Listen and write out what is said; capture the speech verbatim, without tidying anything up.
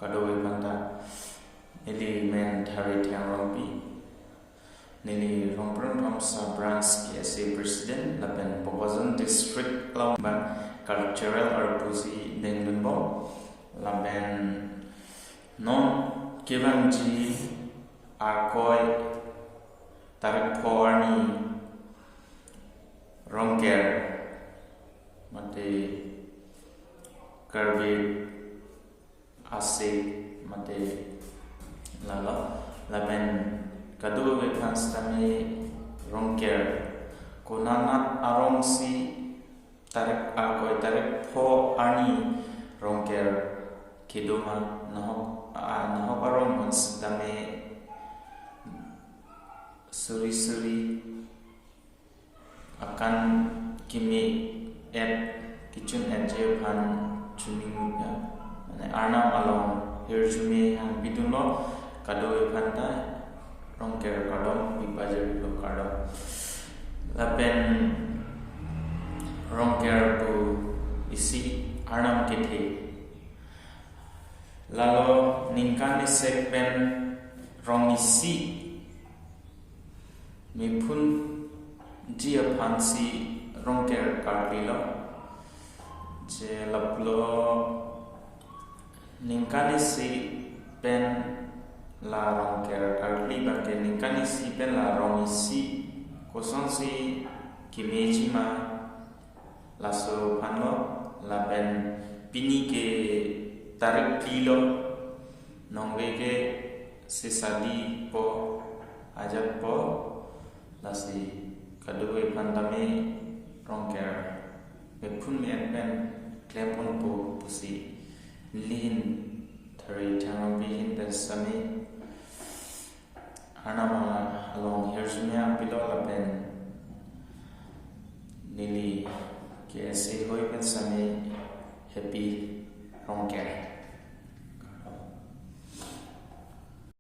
Kadokave aphanta, neli men Thari Thengrongpi, neli Rongpring Phongsa Branch K S A President, lapen Bokajan District along abang cultural arpusi dengdunbom, lapen non kevangji Arkoi tarik pho arni Rongker mate Karbi Asek mate lalo, lapen kadokave aphan sitame Rongker konanat arongsi tarik, Arkoi tarik pho arni Rongker kedo ma, nahok, ah, nahok arong aphan sitame suri suri akan keme-et, kechun-etji aphan choningri ya. Mane Arnam along hirjume hang pidunlo, kadokave aphanta Rongker kardom pipajirlo, kardom. Lapen Rongker pu isi Arnam kethe. Lalo ningkan isek pen rong isi mephunji aphansi Rongker karklilo. Je lapulo ningkan isi pen la Rongker karkli abangke ningkan isi pen la rong isi kosonsi kemeji ma, laso aphanlo, lapen pini ke tarik phli lo, nongve ke sesadi po, ajat po, lasi kadokave aphan tame Rongker mephun me-et pen klem ponpo pusi nelihin Thari Thengrongpi ahin pen sitame Arnam along hirjume hang pilo, lapen neli K S A hoi pen sitame happy Rongker.